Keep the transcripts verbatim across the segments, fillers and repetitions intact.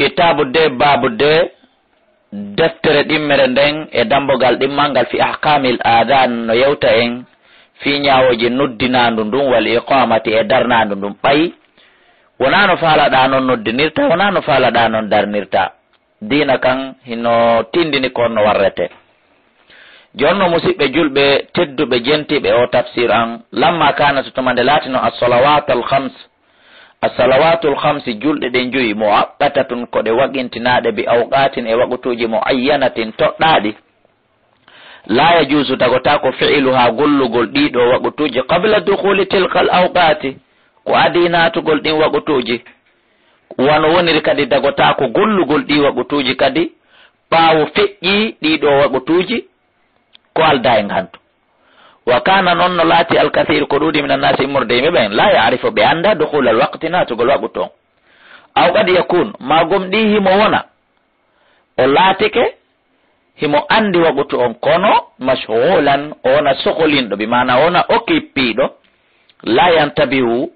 Kitaabu de, baabu de, deftere ɗimmere nden e dambugal ɗimmal ngal fi ahkaamil aadaan no yewta en fii ñaawooje noddinaandu ndun wal iqaamati e darnaandu ndun. Ɓay wonaa no faalaɗaa non noddinirta, wonaa no faalaɗaa non darnirta. Diina kan hino tindini ko on no warrete. Jonno musiɓɓe julɓe tedduɓe jentiɓe o tafsir an, lamma kaanat tuma nde laatino as-salawaatul khams, as-salawaatul khamsi julɗe ɗen joyi, muaqqatatun ko ɗe waqintinaaɗe bi awqaatin e waqtuuji muayyanatin toɗɗaaɗi. Laa yajuusu tagotaako fi'iluhaa gollugol ɗii ɗoo waqtuuji qabla dukhuuli tilkal awqaati ko adii naatugol ɗin waqtuuji. Wano woniri kadi dagotaako gollugol ɗii waqtuuji kadi ɓaawo feƴƴii ɗii ɗoo waqtuuji ko aldaa e ngantu. Wa kaana non no laati alkasiiru ko ɗuuɗi min annaasi immorde yimɓe ɓen laa yaarifu ɓe annda dukhuulal waqti naatugol waqtu on. Aw qad yakuun maa gom ɗii himo wona o laatike himo anndi waqtu on kono mashghuulan o wona soholinɗo bi maana o wona okippiiɗo laa yantabihu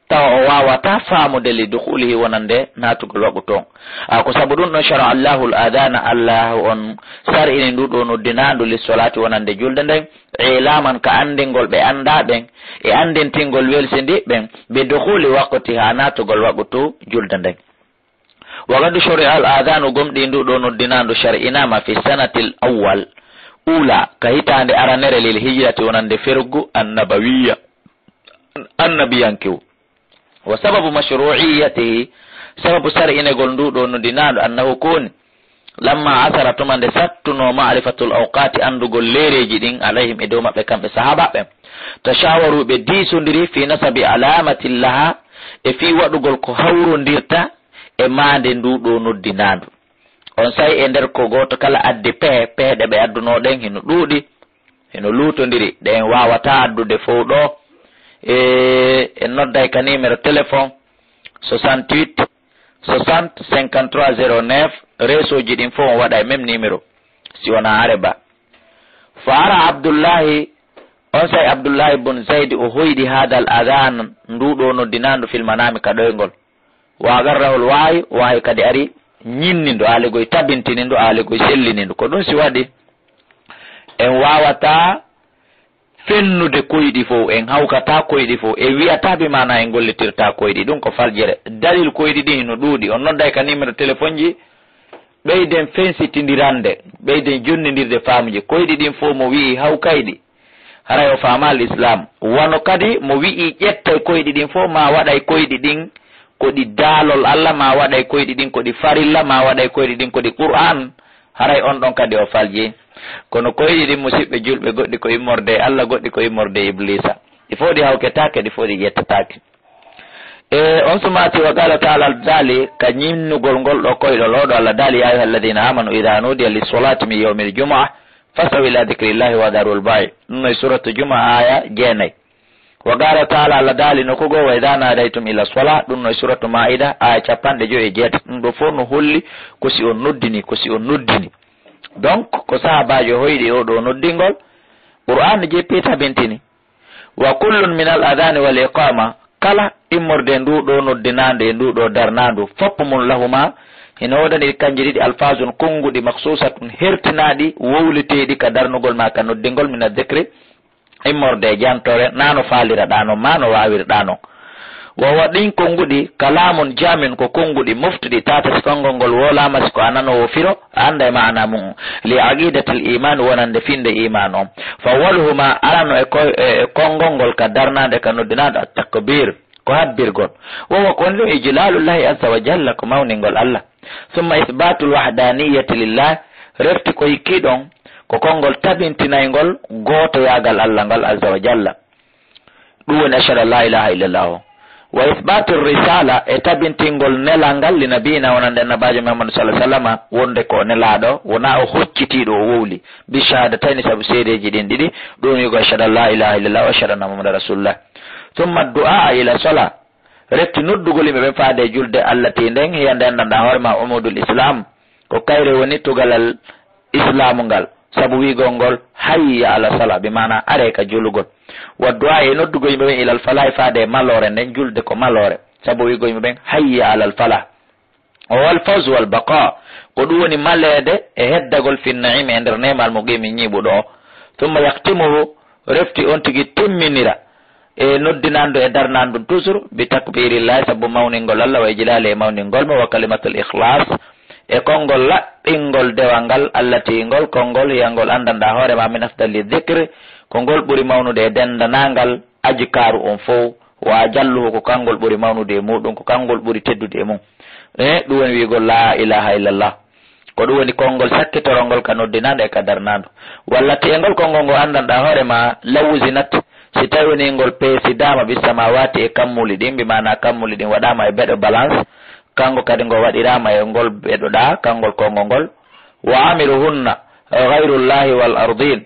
tawa o waawataa faamude li dukhuulihi wonande naatugol waqtu on. A ko sabu ɗun ɗon shara Allahul aadaana Allahu on sar'ini ndu ɗoo noddinaandu li solaati wonande julde nden ilaaman ka anndingol ɓe anndaa ɓen e anndintingol welsindiiɓe ɓen bi dukhuuli waqtihaa naatugol waqtu julde nden. Wa qad shuri'a al aadaanu gomɗii ndu ɗoo noddinaandu shar'inaama fi sanatil awwal uula ka hitaande aranere lil hijrati wonande fergu annabawiyya annabiyankew. Wa sababu mashru'iyyatihi sababu sar'inegol ndu ɗoo noddinaandu annahu ko woni lamma asara tuma nde sattunoo ma'rifatul awqaati anndugol leereeji ɗin alayhim e dow maɓɓe kamɓe sahaabaaɓe ɓen. Tashawaru ɓe diisondiri fi nasabi alaamatin laha e fii waɗugol ko hawrondirta e maande ndu ɗoo noddinaandu. Onsay e nder ko gooto kala addi pehe, pehe ɗe ɓe addunoo ɗen hino ɗuuɗi, hino luutondiri, ɗe en waawataa addude fow ɗoo. E, en nodday ka numéro téléphone soixante-huit soixante cinquante-trois zéro neuf, reesooji ɗin fow on waɗa e même numéro, si wonaa are ba. Fa ara Abdullahi, onsay Abdullahi bun Zaydi o hoyɗi haadal adaan, ndu ɗoo noddinaandu fil manaami ka ɗoyngol. Wa agarrahul wahyu, wahyu kadi ari ñinni ndu, aali goy tabintini ndu, aali goy sellini ndu. Ko ɗun si waɗi, en waawataa fennude koyɗi fow, en hawkataa koyɗi fow, en wi'ataa bi maana en gollitirtaa koyɗi. Ɗun ko faljere. Dalil koyɗi ɗin hino ɗuuɗi. On nodday ka numéro téléphone ji, ɓeyden fensitindirande, ɓeyden jonnindirde faamuji. Koyɗi ɗin fow mo wi'i hawkayɗi, haray o faamaa al-Islaam. Wano kadi mo wi'i ƴettay koyɗi ɗin fow, maa waɗay koyɗi ɗin ko ɗi daalol Alla, maa waɗay koyɗi ɗin ko ɗi farilla, maa waɗay koyɗi ɗin ko ɗi Qur'aan, haray on ɗon kadi o falji. Kono koyɗi ɗin, musiɓɓe julɓe, goɗɗi ko immorde e Alla, goɗɗi ko immorde e Ibliisa. Ɗi fow ɗi hawketaake, ɗi fow ɗi ƴettetaake. E on sumaati wa qaala taala, Alla daali ka ñinnugol ngol ɗoo koyɗol, oo ɗoo Alla daali, "Yaa ayyuha alladina amanu, ida nudiya lissolaati min yawmil jumu'a, fasaw ila dikrillahi wa darul bay." Ɗun no e suratu Juma, aya jeenay. Wa qaala taala, Alla daali nokku goo, "Wa ida nadaytum ila sola." Ɗun no e suratu Maida, aya capanɗe joyi e jeetati. Ɗun ɗoo fow no holli ko si on noddini, ko si on noddini. Donc, ko sahaabaajo hoyɗi oo ɗoo noddingol, Qur'aan jeppi tabintini. Wa kullun min al adani wal iqama, kala immorde ndu ɗoo noddinaandu e ndu ɗoo darnaandu, fop mun lahuma, hino woodani ɗi kanji ɗiɗi alfazun konnguɗi, maksusatun hertinaaɗi, wowleteeɗi ka darnugol maa ka noddingol, min adh-dhikri, immorde e jantore, naa no faaliraɗaa non, maa no waawirɗaa non. Wa huwa ɗin konnguɗi, kalamun jamin ko konnguɗi moftuɗi, tata si konngol ngol wowlaama si ko a nanoowo firo, a annday maana mun. Li aqidatil iman wonande finde iman on. Fa awwaluhuma arano e koy-, e, e konngol ngol ka darnaande ka noddinaande at takbir, ko habbirgol. Wa huwa ko woni ɗum ijlalullahi azza wa jalla ko mawningol Allah. Summa isbatul wahdaniyati lillah, refti ko hikki ɗon, ko konngol tabintinayngol gootoyaagal Allah ngal azza wa jalla. Ɗum woni ashhadu an la ilaha illallah o. Wa ithbatu risala, e tabintingol nelal ngal li nabiyina wonande annabaajo Muhammadu sallallahu alaihi wasallam, wonde ko o nelaaɗo, wona o hoccitiiɗo o wowli. Bi shahadatayni, sabu seedeeji ɗin ɗiɗi, ɗum wi'ugo ashhadu an la ilaha illallah wa ashhadu anna Muhammadan rasulullah. Thumma du'a ila salah, refti noddugol yimɓe ɓen faade e julde Allah tee nden, hiya nden anndanɗaa hoore ma umudul islam. Ko kayre woni tugalal islaamu ngal, sabu wi'ugol ngol, "Hayya ala salah," bi maana, "Aree ka julugol." Wa du'a, e noddugol yimɓe ɓen, ilal falah, faade e maloore nden, julde ko maloore, sabu wi'ugol yimɓe ɓen, "Hayya alal falah." O wal fawz wal baqa. Ko ɗum woni maleede e heddagol fi naimi e nder neemal muqimi ñiiɓuɗo o. Thumma yaktimuhu, refti on tigi timminira e noddinandu e darnandu toujours bi takbirillahi, sabu mawningol Allah, wa ijlali e mawningol mo, wa kalimatul ikhlas e konngol laɓɓingol dewal ngal, allati ngol konngol hiya ngol anndanɗa hoore ma min afdali dhikri, ko ngol ɓuri mawnude e dendanangal ajkaaru on fow, wa ajalluhu ko kangol ɓuri mawnude e muɗum, ko kangol ɓuri teddude e mum. E ɗum woni wi'ugol la ilaha illallah. Ko ɗum woni konngol sakkitorongol ka noddinandu e ka darnandu. Walla te ngol konngol ngol anndanɗa hoore ma lawuzinat, si tawi woni ngol peesidaama bi samawati e kammuli ɗin, bi maana kammuli ɗin waɗaama e beɗo balance, kanko kadi ngo waɗiraama e ngol beɗoɗa, kangol konngol ngol. Wa amiruhunna ghayrullahi wal ardin.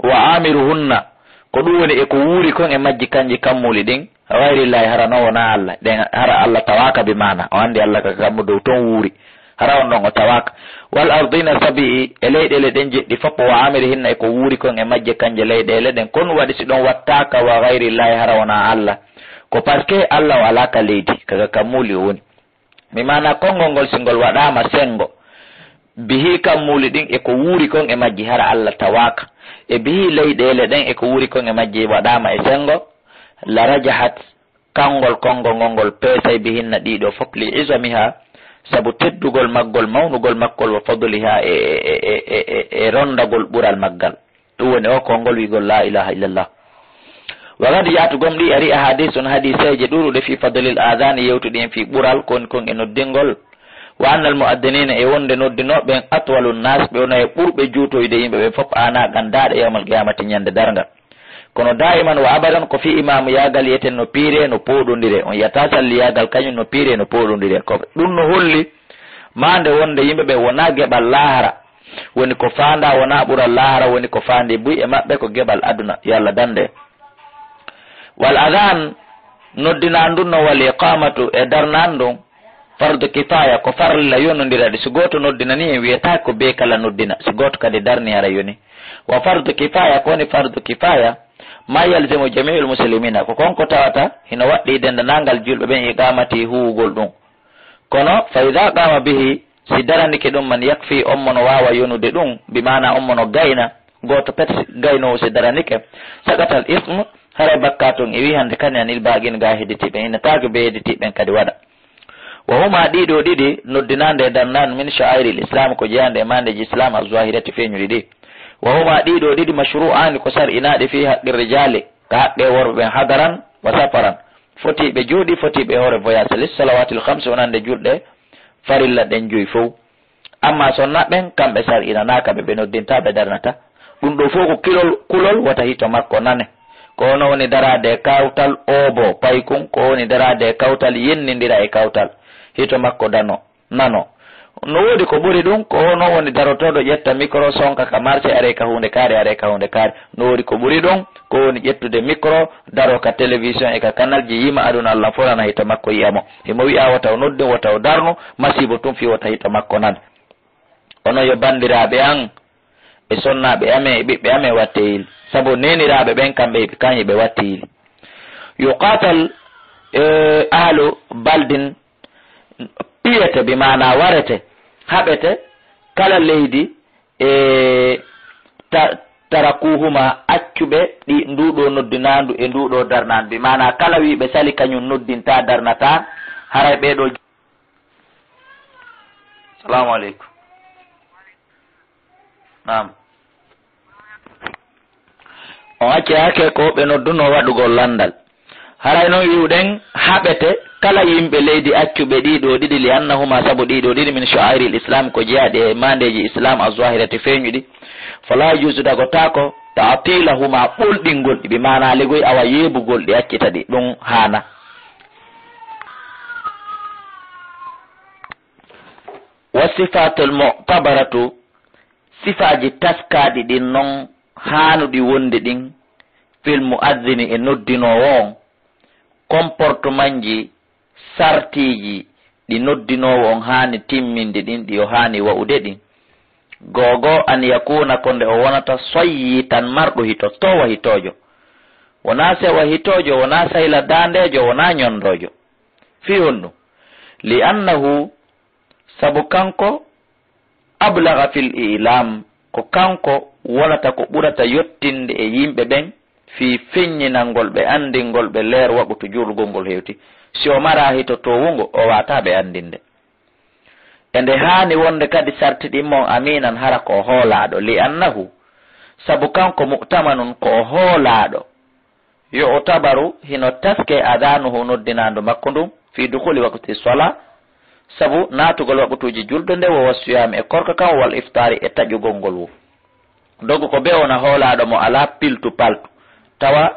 Wa amiruhunna, ko ɗum woni e ko wuuri kon e majji kanji kammuli ɗin, ghayrillahi, hara non wona Allah. Ɗen hara Allah tawaaka bi maana. O anndi Allah ka kammu dow ton wuuri. Hara on ɗon o tawaaka. Wal ardina sabi'i, e leyɗeele ɗen jeɗɗi fof, wa amirihinna e ko wuuri kon e majje kanje leyɗeele ɗen. Kon waɗi si ɗon wattaaka wa ghayrillahi, hara wona Allah. Ko parce que Allah o alaa ka leydi, ka ka kammuli o woni. Mi maana konngol ngol si ngol waɗaama senngo, bihi kammuli ɗin e ko wuuri kon e majji hara Allah tawaaka, e bihi leyɗeele ɗen e ko wuuri kon e majji waɗaama e senngo, la rajahat, kanngol konngol ngol ngol peesay bihinna ɗiɗo fof, li izamiha, sabu teddugol maggol, mawnugol makkol, wa fadliha e, e, e, e, e, e rondagol ɓural maggal. Ɗum woni o konngol wi'ugol la ilaha illallah. Wa gadi yaatu gomɗi ari ahadisun hadiseeje ɗuuɗuɗe fi fadlil adani yewtuɗi en fi ɓural kon kon e noddingol. Wa annal muaddinina e wonde noddinooɓe en atwalu nas ɓe wona e ɓurɓe juutoyde yimɓe ɓe fof anaqan daaɗe yawmal qiyamati ñande darngal. Kono daiman wa abadan ko fi imamu yaagal yeten no piire no pooɗondire. On yata salli yaagal kañum no piire no pooɗondire. Ko ɗum no holli maande wonde yimɓe ɓe wona geɓal lahara. Woni ko faanda wona ɓural lahara, woni ko faandi buy e maɓɓe ko geɓal aduna, yo Allah dande. Wal adhan, noddinandu no wal iqamatu e darnandu, fardu kifaya, ko farilla yonondiraɗi. Si gooto noddinani en wiyata ko be kala noddina, si gooto kadi darni hara yoni. Wa fardu kifaya, ko woni fardu kifaya, ma yalzimu jami'ul muslimina, ko kon ko tawata hino waɗɗi dendanangal julɓe ɓen iqamati huwugol ɗum. Kono fa idha qama bihi, si daranike ɗum, man yakfi, on mo no waawa yonude ɗum, bi maana on mo no gayna, gooto pet gaynoowo si daranike, saqatal ismu, haray bakkaatu on iwi hande kane anil baagin ga hedditiiɓe, ina taake be hedditiiɓe ɓen kadi waɗa. Wa huma ɗiɗo ɗiɗi, noddinaande e darnaande min sha'airil islam, ko jeyaande e maandeeji islam, az-zahirati feeñuɗi ɗi. Wa huma ɗiɗo ɗiɗi, mashru'aani ko sar'inaaɗe fi haqqi rijali, ka haqqe worɓe ɓen hadaran wa safaran. Fotiiɓe jooɗi, fotiiɓe hoore voyage, lis salawatil khamsi, wonande julɗe farilla ɗen joyi fow. Amma sonna ɓen, kamɓe sar'inanaaka ɓe, ɓe noddinta, ɓe darnata. Ɗum ɗo fow ko kilol, kulol, wota hito makko nane. Ko hono woni daraade e kawtal oobo, paykun, ko woni daraade e kawtal yennindira e kawtal. Hito makko dano, nano. No woodi ko ɓuri ɗum, ko hono woni darotooɗo ƴetta micro, sonka ka marché, are ka huunde kaari, are ka huunde kaari. No woodi ko ɓuri ɗum, ko woni ƴettude micro, daro ka télévision e ka kanalji, yima aduna Allah fof nana hito makko yi'a mo. Himo wi'a wota o noddu, wota o darnu, masiibo tun fii wota hito makko nan. Onon yo banndiraaɓe an, e sonnaaɓe amen, e ɓiɓɓe amen, watteyil. Sabu neeniraaɓe ɓen kamɓe, kañi ɓe watteyil. Yuqatal, e, ahlu baldin, piyete, bi maana warete, haɓete, kala leydi, e, ta-, tarakuhuma, accuɓe ɗi, nduɗo noddinaandu e nduɗo darnaandu, bi maana kala wiiɓe sali kañum noddinta, darnata, haray ɓeɗo. Salamu aleykum. Naam. On accaaki ko ɓe noddunoo waɗugol lanndal. Haray non wi'uɗen haɓete kala yimɓe leydi accuɓe ɗiɗo ɗiɗi, li annahuma, sabu ɗiɗo ɗiɗi min sha'airil islam, ko jeyaaɗi e maandeeji islam, az-zahirati, feeñuɗi. Fala yajuzu, dagotaako, ta'tilahuma, ɓolɗingol ɗi, bi maana ligoy awa yeebugol ɗi, accita ɗi, ɗum haana. Wa sifatul mu'tabaratu, sifaaji taskaaɗi ɗin non haanuɗi wonde ɗin, fil mu'azzini, e noddinoowo on, comportementji, sartiiji ɗi noddinoowo on haani timminde ɗin, ɗi o haani wa'ude ɗin. Googo, an yakuna, ko nde o wonata, soyyitan, marɗo hito, toowa hitoojo. Wonaa sewa hitoojo, wonaa sayla daandeejo, wonaa ñondoojo. Fii honɗum? Li annahu, Sabu kanko, ablaga fil ilam, ko kanko wonata ko ɓurata yottinde e yimɓe ɓen fii feññinangol ɓe, anndingol ɓe leer waqtu juulgol ngol hewti. Si o maraa hito toowungo, o waawataa ɓe anndinde. E nde haani wonde kadi sarti ɗin mon aminan hara ko hoolaaɗo, li annahu, sabu kanko mu'tamanun ko o hoolaaɗo, yu'tabaru, hino taske adaanuhu, noddinaandu makko ndun, fii dukhuli waqti sola, sabu naatugol waqtuuji julde nde, wo wassuyaami, e korka kan, wal iftaari, e taƴugol ngol wo. Donc ko be wona hoolaaɗo mo alaa piltu paltu. Tawa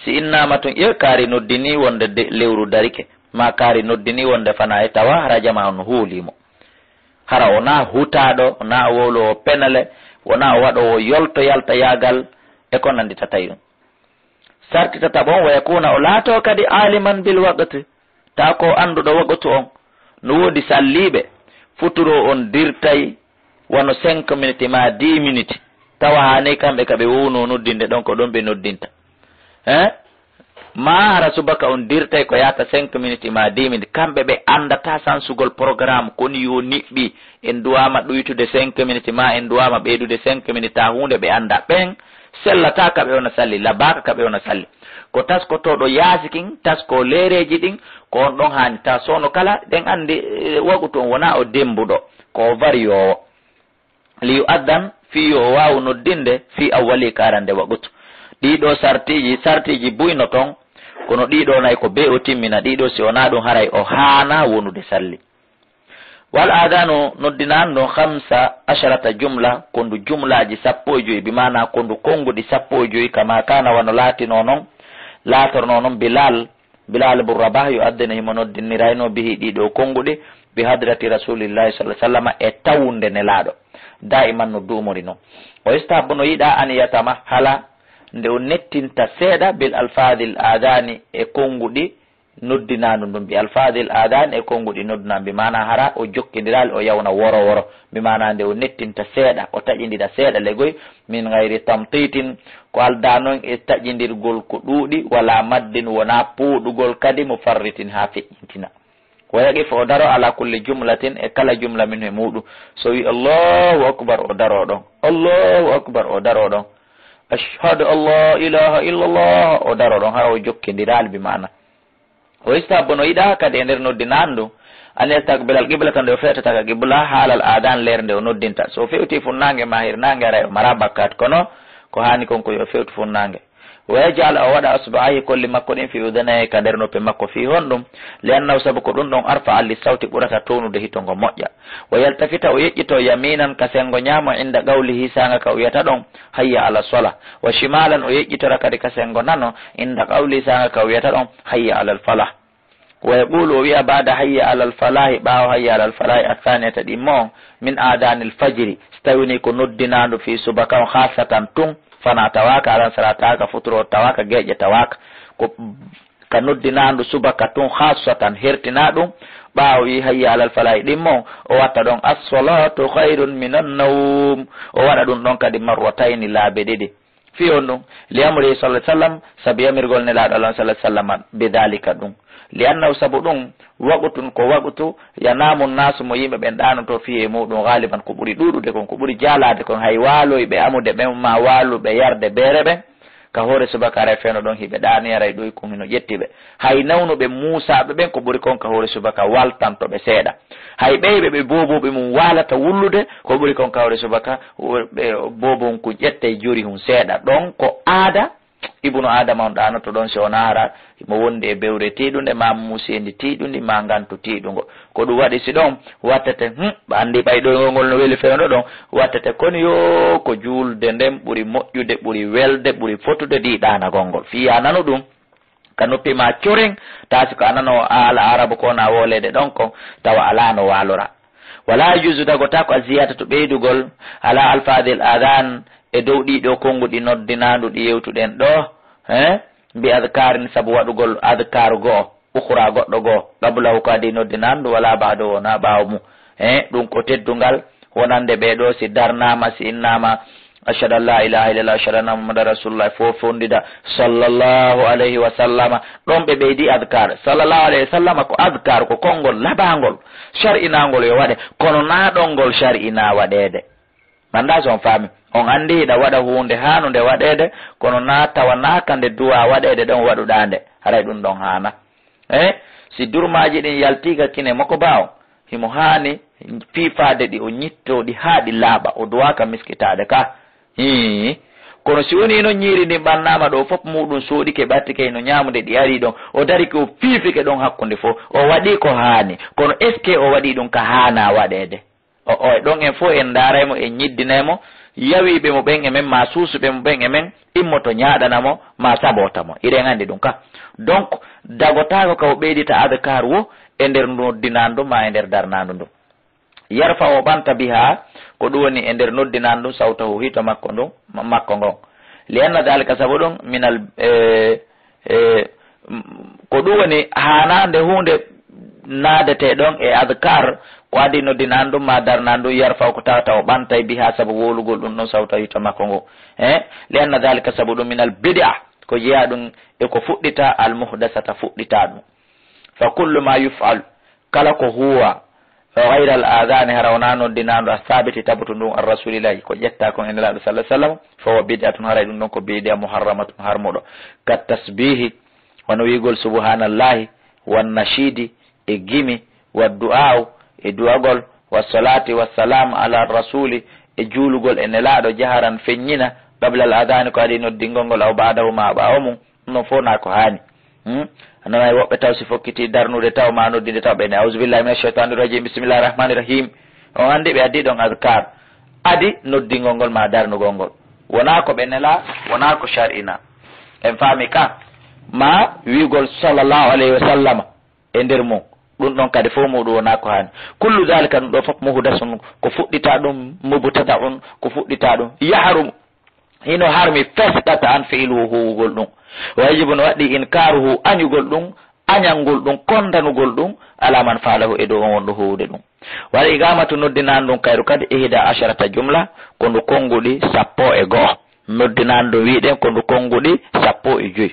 si innaama tun, ƴeew, kaari noddinii wonde de-, lewru darike, maa kaari noddinii wonde fanaa e, tawa hara jamaa on hoolii mo. Hara wonaa hutaaɗo, wonaa wowloowo penale, wonaa o waɗoowo yolto yalta yaagal, e ko nanndi tataɓi ɗum. Sarti tataɓo on, wa yakuna, o laatoo kadi aliman bil waqti, tawa ko annduɗo waqtu on. No woodi salliiɓe, futuro on dirtay wano cinq minutes maa dix minutes, tawa haanay kamɓe ka ɓe wownoo noddinde ɗon, ko ɗon ɓe noddinta. Hein? Maa hara subaka on dirtay ko yaata cinq minutes maa dix minutes. Kamɓe ɓe anndataa sansugol programme, koni yo niɓɓi, en duwaama ɗuytude cinq minutes, maa en duwaama ɓeydude cinq minutes, taa huunde ɓe anndaa. Ɓen sellataa ka ɓe wona salli, labaaka ka ɓe wona salli. Ko taskotooɗo yaasi kin, taskoo leereeji ɗin, ko on ɗon haani. Taa soono kala, ɗen anndi, eh, waqutu on wonaa o dembuɗo, ko o variyoowo. Li yu'addan, fii yo o waawu noddinde, fii awwali, ka arande waqutu. Ɗii ɗoo sartiiji, sartiiji buy no ton, kono ɗii ɗoo nay ko bee o timmina, ɗii ɗoo si wonaa ɗum haray o haanaa wonude salli. Wal adanu, noddinaandu ndun, khamsa asharata jumla, ko ndu jumlaaji sappo e joyi, bi maanaa ko ndu konnguɗi sappo e joyi, kama kana, wano laatinoo non, laatornoo non Bilal, Bilal bun Rabah, yu'addinu, himo noddinirayno, bihi, ɗii ɗoo konnguɗi, bi hadrati Rasulillahi sallallahu alaihi wasallam, e tawnde Nelaaɗo. Daiman no duumori non. O yustahabbu, no yiɗaa, an yatamahala, nde o nettinta seeɗa, bil alfadil adani, e konnguɗi noddinaandu ndun, bi alfadil adani, e konnguɗi noddinaandu, bi maanaa hara o jokkindiraali, o yawna woro woro, bi maanaa nde o nettinta seeɗa, o taƴindira seeɗa legoy, min gayri tamtitin, ko aldaa non e taƴindirgol ko ɗuuɗi, wala maddin, wonaa puuɗugol kadi, mufarritin, haa feƴƴintina. Wa yaqif, o daro, ala kulli jumlatin, e kala jumla minhu, e muuɗum. So wi, "Allahu akbar," o daro ɗon. "Allahu akbar," o daro ɗon. "Ashhadu an la ilaha illallah," o daro ɗon. Hara o jokkindiraali, bi maana. O yustahabbu, no yiɗaa kadi e nder noddinaandu, an yastaqbila al qiblata, nde o feewtata ka qibla, haalal adan, leer nde o noddinta. So o feewti funnaange maa hirnaange, haray o maraa bakkaat, kono ko haani kon ko yo o feewtu funnaange. Wa yaj'al, o waɗa, asba'ayhi, kolli makko ɗin, fi udunayhi, ka nder noppi makko. Fii honɗum? Li annahu, sabu ko ɗum ɗon, arfa'a lis sawti, ɓurata townude hito ngo moƴƴa. Wa yaltafita, o yeƴƴito, yaminan, ka senngo ñaamo, inda qawlihi, saanga ka o wiyata ɗon, "Hayya ala sola." Wa shimalan, o yeƴƴitora kadi ka senngo nano, inda qawlihi, saanga ka o wiyata ɗon, "Hayya alal falah." Wa yaqulu, o wi'a, ba'da hayya alal falahi, ɓaawo hayya alal falahi, athaniyata, ɗimmo on, min adanil fajri, si tawii ni ko noddinaandu fii subaka on, khasatan, tun, fanaa tawaaka, aran sara tawaaka, futuro tawaaka, geeƴe tawaaka, ko ka noddinaandu subaka tun, khasatan, hertinaa ɗum, ɓaawo wi hayya alal falahi, ɗimmo on, o watta ɗon, as-salatu khayrun minan nawm, o waɗa ɗum ɗon kadi marratayni, laabi ɗiɗi. Fii honɗum? Li amrihi sallallahu alaihi wasallam, sabu yamirgol Nelaaɗo Allah sallallahu alaihi wasallam bi dhalika ɗum. Li annahu, sabu ɗum, waqtun, ko waqtu, yanamu nnasu, mo yimɓe ɓen ɗaanotoo, fihi, e muɗum, ghaliban, ko ɓuri ɗuuɗude kon, ko ɓuri jaalaade kon, hay waaloyɓe amude ɓen, maa waaluɓe yarde beere ɓen, ka hoore subaka, haray fewndo ɗon hiɓe ɗaani, haray ɗoykum hino ƴetti ɓe. Hay nawnuɓe muusaaɓe ɓen, ko ɓuri kon ka hoore subaka, waltanto ɓe seeɗa. Hay ɓeyɓe ɓe boobooɓe mum waalata wullude, ko ɓuri kon ka hoore subaka, ɓe boobon kun ƴettay jori hun seeɗa. Ɗon ko aada Ibnu Aadama on ɗaanoto ɗon, si wonaa hara himo wondi e bewre tiiɗunde, maa muuseendi tiiɗundi, maa ngantu tiiɗungo. Ko ɗum waɗi si ɗon wattete, hmm, ɓe anndi ɓay ɗoyngol ngol no weli fewndo ɗon, wattete kon yo ko juulde nden ɓuri moƴƴude, ɓuri welde, ɓuri fotude ɗi ɗaanagol ngol. Fii a nanu ɗum, ka noppi maa coren, taa si ko a nanoowo haala Arabu ko wona wooleede ɗon kon, tawa alaa no waalora. Wala yajuuzu, dagotaako, az-ziyaadatu, ɓeydugol, ala alfaadil adaan, e dow ɗii ɗoo konnguɗi noddinaandu ɗi yewtuɗen ɗoo, he, bi adkaarin, sabu waɗugol adkaar goo, ukhraa, goɗɗo goo, qablahu, ko adii noddinaandu, wala ba'dahu, wonaa ɓaawo mum. He, ɗum ko teddungal, wonande ɓee ɗoo, si darnaama, si innaama, Ashhadu an la ilaha illallah, ashhadu anna Muhammadan rasulullah, fof fondida, sallallahu alayhi wa sallama. Ɗon ɓe ɓeydi adkar. Sallallahu alayhi wa sallama ko adkar, ko konngol labaangol, shar'inaangol yo waɗe, kono naa ɗon ngol shar'inaa waɗeede. Mi anndaa so on faami. On anndi hiɗa waɗa huunde haanunde waɗeede, kono naa tawanaaka nde duwaa waɗeede ɗon waɗuɗaa nde, haray ɗum ɗon haana. Eh, si durmaaji ɗin yaltii ka kine moko baawo, himo haani fiifaade ɗi, o ñittoo ɗi haa ɗi laaɓa, o duwaaka miskitaade ka. Hii. Kono si wonii non ñiiri ndin ɓannaama ɗo, fof muuɗum sooɗike, ɓattike hino ñaamude, ɗi arii ɗon, o darike, o fiifike ɗon hakkunde fof, o waɗii ko haani. Kono est-ce que o waɗii ɗum ka haanaa waɗeede? O, o, e ɗon en fof en ndaaray mo, en ñiddinay mo, yawiiɓe mo ɓen e men, maa suusuɓe mo ɓen e men, immoto ñaaɗana mo, maa saboota mo. Hiɗen anndi ɗum ka. Donc, dagotaako ka o ɓeydita adkar wo e nder noddinaandu maa e nder darnaandu ndu. Yarfa o ɓanta biha, ko ɗum woni e nder noddinaandu ndu sawtahu hito makko ndu, ma-, makko ngon. Li anna dhalika sabu ɗum minal, e, e, m-, ko ɗum woni haanaande huunde naadete ɗon e adkar, ko adii noddinaandu ma darnaandu yarfa ko tawata o ɓantay biha sabu wowlugol ɗum ɗon sawtahu hito makko ngu. E, li anna dhalika sabu ɗum minal bid'a, ko jeyaa ɗum e ko fuɗɗita al muhdasata fuɗɗita ɗum. Fa kullu ma yuf'al, kala ko huwa, ghayra al adhani, hara wonaa noddinaandu, as sabiti tabutu ndun, an rasulillahi, ko ƴetta kon e Nelaaɗo sallallahu alaihi wasallam, fa huwa bid'atun, haray ɗum ɗon ko bid'a muharramatun, harmuɗo. Kat tasbihi, wano wi'ugol subhanallahi, wan nashidi, e gimi, wad du'a'u, e du'agol, was salati was salam ala rasuli, e juulugol e Nelaaɗo jaharan feññina, qabla al adhani, ko adii noddingol ngol, aw ba'dahu, ma ɓaawo mum, ɗum ɗon fof naa ko haani. Hmm? A nanay woɓɓe taw si fokkiti darnude taw ma noddinde taw ɓe ne, "Auzubillahi minash shaitanir rajim, bismillahir rahmanir rahim." On anndi ɓe addi ɗon azkar. Adi noddingol ngol ma darnugol ngol. Wonaa ko ɓe nela, wonaa ko shar'ina. En faami ka? Ma wi'ugol sallallahu alayhi wa sallama e nder mum. Ɗum ɗon kadi fof muɗum wonaa ko haani. Kullu dhalika, ɗum ɗo fof muhdasun, ko fuɗɗita ɗum, mubtada'un, ko fuɗɗita ɗum. Yahrum, hino harmi fes qat'an fi'luhu huwugol ɗum. Wa yajibu no waɗɗi inkaruhu añugol ɗum, añangol ɗum, kondanugol ɗum, ala man fa'alahu e dow on wonɗo huwude ɗum. Wal iqamatu noddinaandu ndun kayru kadi ihda asharata jumla, ko ndu konnguɗi sappo e go'o. Noddinaandu ndun wi'uɗen ko ndu konnguɗi sappo e joy.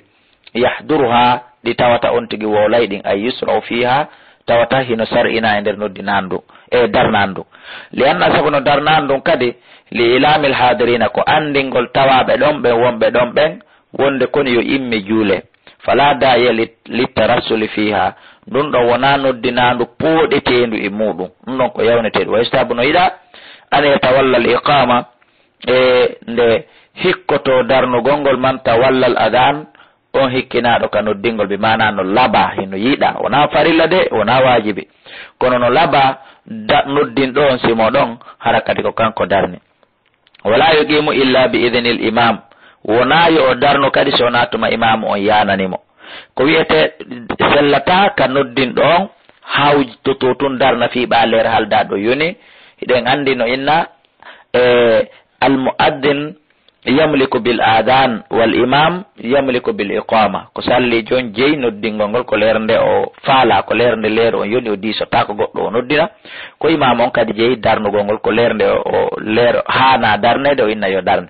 Yahduruha, ɗi tawata on tigi wowlay ɗin, ay yusra'u fiha, tawata hino sar'ina e nder noddinaandu, e darnaandu. Li anna sabu no darnaandu kadi, li ilamil hadirina ko anndingol tawaaɓe ɗon ɓen wonɓe ɗon ɓen, wonde koni yo imme juule. Fala da'iya li, li tarassuli fiha, ndun ɗon wonaa noddinaandu pooɗeteendu e muɗum. Ɗum ɗon ko yawneteeɗu. Wa yustahabu no yiɗa, an yatawalla al iqama, e nde hikkoto darnugol ngol man tawalla al adhan, on hikkinaaɗo ka noddingol, bi maana no laba, hino yiɗa, wonaa farilla de, wonaa waajibi. Kono no laba da-, noddinɗo on simo ɗon, hara kadi ko kanko darni. Wala yuqimu illa bi idhnil imam. Wonaa yo o darno kadi so wonaa tuma imaamu on yaanani mo. Ko wi'ete sellataa ka noddinɗo on, hawtoto tun darna fii ɓaa leer haldaa ɗo yoni. Hiɗen anndi no inna, e, al mu'addin yamliku bil adhan wal imam yamliku bil iqama. Ko salli jon jeyi noddingol ngol ko leer nde o faala, ko leer nde leer on yoni o diisotaako goɗɗo o noddina. Ko imam on kadi jeyi darnugol ngol ko leer nde o, o leer haana darneede o inna yo darne.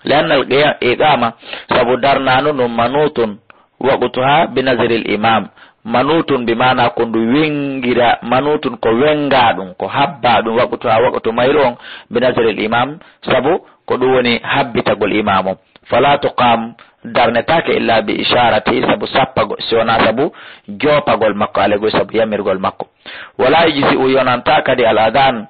Li anna al qiya-, iqama, sabu darnaandu ndun manutun waqtuha bi nazril imam. Manutun bi maana ko ndu wengira, manutun ko wenga ɗum, ko habba ɗum, waqtuha waqtu mayru on bi nazril imam, sabu ko ɗum woni habbitagol imam on. Fala tuqam, darnetaake illa bi isharati, sabu sappagol, si wonaa sabu joopagol makko, alegol sabu yamirgol makko. Wala yujzi'u, yonantaa kadi al adhan,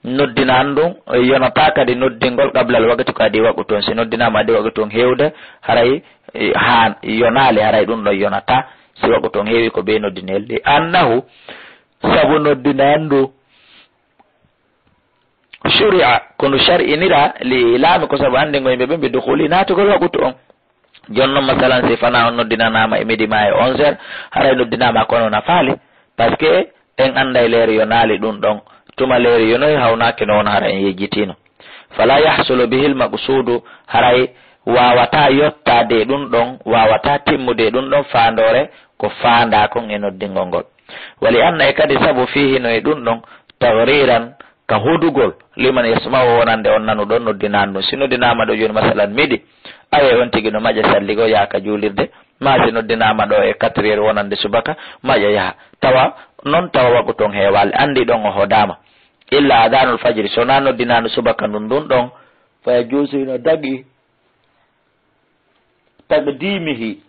noddinaandu ndun, yonataa kadi noddingol qabla al waqti ko adii waqtu on. Si noddinaama adii waqtu on heewde, haray, e, haa yonaali, haray ɗum ɗon yonataa. Si waqtu on heewi ko bee noddinel. Li annahu, sabu noddinaandu ndun shuri'a, ko ndu shar'inira, li ilami, ko sabu anndingol yimɓe ɓen bi dukhuli, naatugol waqtu on. Jooni non, masalan, si fanaa on noddinanaama e midi maa e onze heures, haray noddinaama kono nafaali, parce que en annday leer yonaali ɗum ɗon. Tuma leer yonoyi hawnaaki no won hara en yejjitiino. Fala yahsulu bihil maqsuudu, haray waawataa yottaade e ɗum ɗon, waawataa timmude e ɗum ɗon faandoore ko faandaa kon e noddingol ngol. Wali anna e kadi sabu fiihi no e ɗum ɗon, taghriran, ka hudugol, liman yasma'u, wonande on nanuɗo noddinaandu ɗum. Si noddinaama ɗo jooni, masalan, midi, aye on tigi no maƴa salligo yaaka juulirde, maa si noddinaama ɗo e quatre heures wonande subaka, maƴa yaha. Tawa non, tawa waɗu ton heewaali, anndi ɗon o hodaama. Illa adanul fajri, so naa noddinaandu subaka ndun, ndun ɗon, fa yajuuzu, hino dagii. Taqdimihi,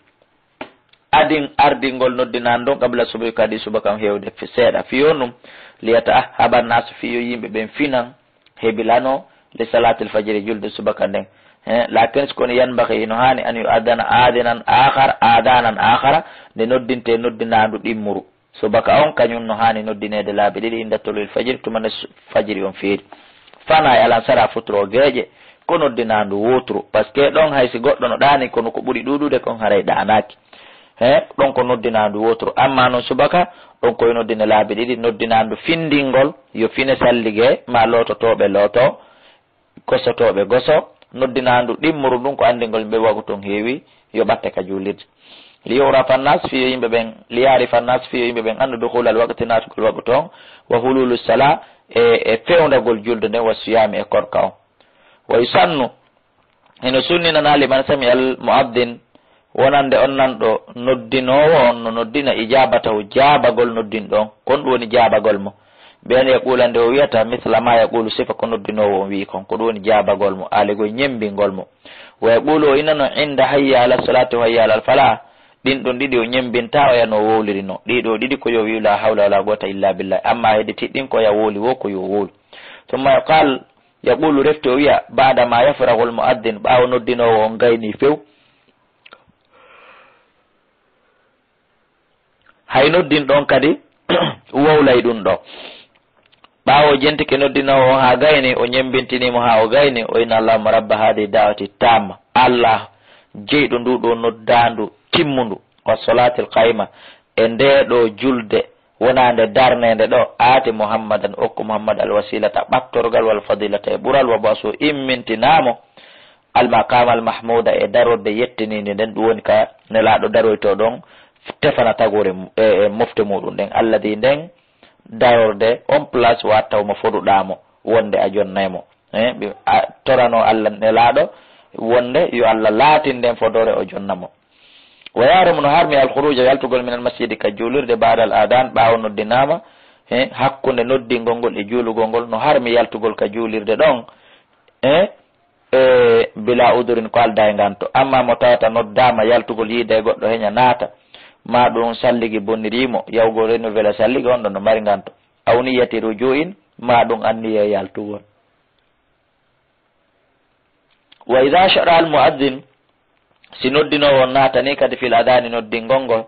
adin ardingol noddinaandu ɗon, qabla subuhi, kadi subaka on heewde fi-, seeɗa. Fii honɗum? Liyata'ahhaba naasu, fii yo yimɓe ɓen finan, hebilano, li salaatil fajri, julde subaka nden. He, lakin, kono, yanbaghi, hino haani, an yu'addana aadinan aakhar, aadanan aakhara, nde noddinte noddinaandu ɗimmuru. Subaka on kañun no haani noddineede laabi ɗiɗi, inda tuluu'il fajri, tuma nde su-, fajiri on feeri. Fanaa e alan sara futuro geeƴe, ko noddinaandu wooturu. Parce que ɗon hay si goɗɗo no ɗaani, kono ko ɓuri ɗuuɗude kon haray ɗaanaaki. He, ɗon ko noddinaandu wooturu. Amma non subaka, ɗon ko yo noddine laabi ɗiɗi, noddinaandu findingol, yo fine sallige, maa loototooɓe looto, gosotooɓe goso, noddinaandu ɗimmuru ndun ko anndingol ɓe wagu ton heewi, yo ɓatte ka juulirde. Li yu'rafa nnas, fii yo yimɓe ɓen, li ya'rifa nnas, fii yo yimɓe ɓen anndu dukhulal waqti, naatugol wagu ton, wa hululu sala, e, e fewndagol julde nden, wa siyaami, e korka on. Wa yusannu, hino sunninanaa, liman sami'al mu'addin, wonande on nanɗo noddinoowo on no noddina, ijabatahu, jaabagol noddinɗo on. Kon ɗum woni jaabagol mo. Bi an yaqula, nde o wiyata, misla ma yaqulu, sifa ko noddinoowo on wi'i kon. Ko ɗum woni jaabagol mo, alegol ñembingol mo. Wa yaqulu, o innano, inda hayya ala salati wa hayya ala falah. Ɗin ɗon ɗiɗi o ñembinta, o yano wowlirino. Ɗiɗo ɗiɗi ko yo wi'u la hawla wala quwwata illa billah. Amma hedditi ɗin ko ya wowli wo ko yo wowlu. Thumma yuqal, yaqulu, refti o wi'a, ba'da ma yafraghul mu'addin, ɓaawo noddinoowo on gayni few. Hay noddin ɗon kadi wowlay ɗum ɗo. Ɓaawo o jentike noddinoowo on haa gayni, o ñembintini mo haa o gayni, o inna, Allahumma rabba hadhihi da'wati tamma. Allah, jeyɗo ndu ɗo noddaandu timmundu, wa salatil qaima, e nde ɗo julde wonaande darneende ɗo, aati Muhammadan, okku Muhammad al wasilata, ɓattorgal, wal fadilata, e ɓural, wa basu, immintinaa mo, al maqama al mahmuda, e darorde yettiniinde nden, ɗum woni ka Nelaaɗo daroytoo ɗon, tefana tagoore mu-, e, e mofte muɗum ɗen, alladi, nden darorde, on place, wa'adtahu, mo foduɗaa mo, wonde a jonnay mo. Eh, ɓe, a, torano Allah Nelaaɗo, wonde yo Allah laatin nden fodoore, o jonna mo. Wa yahrumu, no harmi, al khuruja, yaltugol, min al masjidi, ka juulirde, ba'da al adan, ɓaawo noddinaama, eh, hakkunde noddingol ngol e juulugol ngol, no harmi yaltugol ka juulirde ɗon, eh, e, bila udurin, ko aldaa e nganto. Amma mo tawata noddaama yaltugol yiida e goɗɗo heña naata, maa ɗum salligi bonniriimo, yahugol renouveler salligi, on ɗon no mari nganto. Aw niyyati rujuin, maa ɗum anniya yaltugol. Wa idha shara al mu'adhdhin, si noddinoowo on naatanii kadi fil adhani noddingol ngol,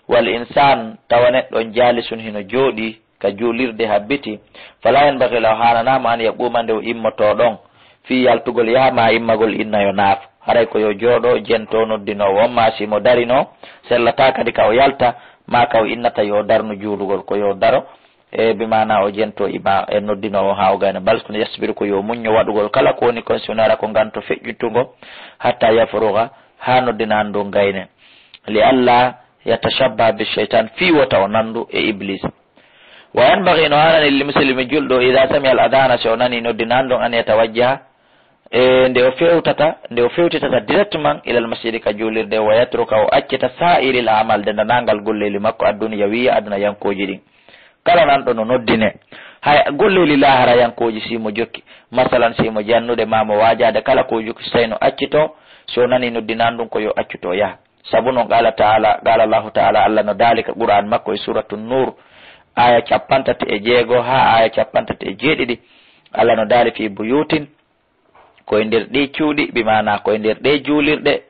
wal insan, tawa neɗɗo on jalisun hino jooɗii ka juulirde habbiti, fala yanbaghi lahu, haananaa mo an yaquma, nde o immotoo ɗon, fii yaltugol yaha maa immagol inna yo naaf. Haray ko yo jooɗo jento noddinoowo on, maa si mo darino, sellataa kadi ka o yalta, maa ka o innata yo darnu juulugol, ko yo daro, e bi maana o jento ima e noddinoowo haa o gayna. Bal kono yasbiru, ko yo muñño waɗugol kala ko woni kon, si wonara ko nganto feƴƴutungo, hatta yafruga, haa noddinaan ndun gayne. Li alla yatashabbaha bi shaytan, fii wota o nandu e Iblis. Wa yanbaghi, no haanani, lil muslimi, julɗo, idha sami'a al adhana, si o nani noddinaan ndun, an yatawajjaha, e nde o fewtata, nde o fewtitata directement ilal masjidi, ka juulirde, wa yatruka, o accita sa'iril a'mal, dendanangal golleeli makko, adduniyawiya, aduna yankooji ɗin. Kala nanɗo no noddine, hay golleeli laahara yankooji, si mo jokki, masalan, si mo jannude ma mo waajaade, kala ko jokki, so tawi no accito, si o nani noddinaan ɗum, ko yo accuto o yaha. Sabu non, qala ta'ala, qala Allahu ta'ala, Allah no daali ka Qur'an makko e Suratu Nur, aya cappanɗe tati e jeego haa aya cappanɗe tati e jeeɗiɗi. Allah no daali, fi buyutin, ko e nder ɗi cuuɗi, bi maana ko e nder ɗe juulirɗe,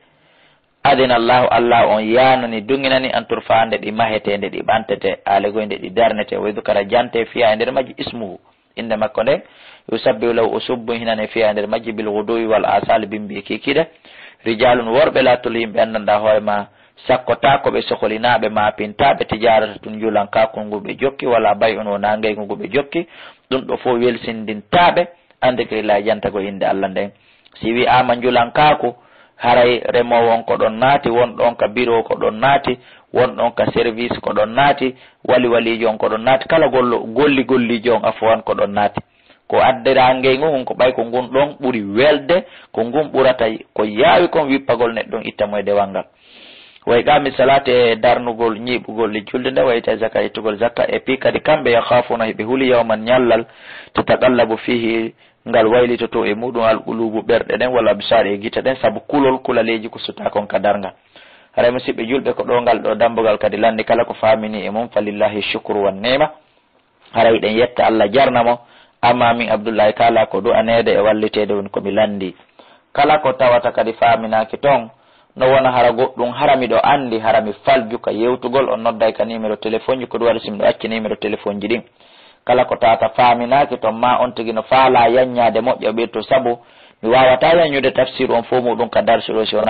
adina Allahu, Allah on yaanani, duŋinani, an turfa, nde ɗi mahetee, nde ɗi ɓantete, aale goy nde ɗi darnete, wa yudkara, jante, fiha, e nder majji, ismuhu, innde makko nden, yusabbihu lahu, o subbu hinane, fiha, e nder majji, bil ghuduwi wal asali, bimbi e kikiɗe, rijalun, worɓe, la tulhihim, ɓe anndanɗaa hoore ma, sakkotaako ɓe, soholinaaɓe, maapintaaɓe, tijaarata tun, njulankaaku ngu ɓe jokki, wala bay'un, wonaa ngaygu ngu ɓe jokki, ɗum ɗo fof welsindintaaɓe, an dikrillahi, jantagol innde Allah nden. Si wi'aama njulankaaku, haray remoowo on ko ɗon naati, wonɗo on ka biro ko ɗon naati, wonɗo on ka service ko ɗon naati, wali waliijo on ko ɗon naati, kala gollo-, golli golliijo on, afwan, ko ɗon naati. Ko addiraa ngeygu ngun, ko ɓay ko ngun ɗon ɓuri welde, ko ngun ɓurata ko yaawi kon wippagol neɗɗo on, itta mo e dewal ngal. Wa iqaami salaati, e darnugol ñiiɓugol e julde nde, wa itaa zaka, ittugol zakka, e fii kadi kamɓe, yaxaafuuna, hiɓe huli, yawman, ñallal, tataqallabu fiihi, ngal waylitotoo e muuɗum, al quluubu, ɓerɗe ɗen, wal absaar, e gite ɗen, sabu kulol, kulaleeji ko sutaa kon ka darngal. Haray musiɓɓe julɓe, ko ɗoo ngal ɗoo dambugal kadi lanni, kala ko faaminii e mum, fa lillaahi shukru wan ni'ma. Haray hiɗen yetta Allah, jarna mo. Amma min Abdullahi, kaalaa ko du'aneede e walliteede woni ko mi lanndii. Kala ko tawata kadi faaminaaki ton, no wona hara goɗɗum, hara miɗo anndi, hara mi falju ka yewtugol, on nodday ka numéro téléphone ji, ko ɗum waɗi si miɗo acci numéro téléphone ji ɗin. Kala ko tawata faaminaaki ton, maa on tigi no faalaa yaññaade moƴƴa ɓirtu, sabu mi waawataa yaññude tafsiru on fow muuɗum ka darsu ɗoo si wonaa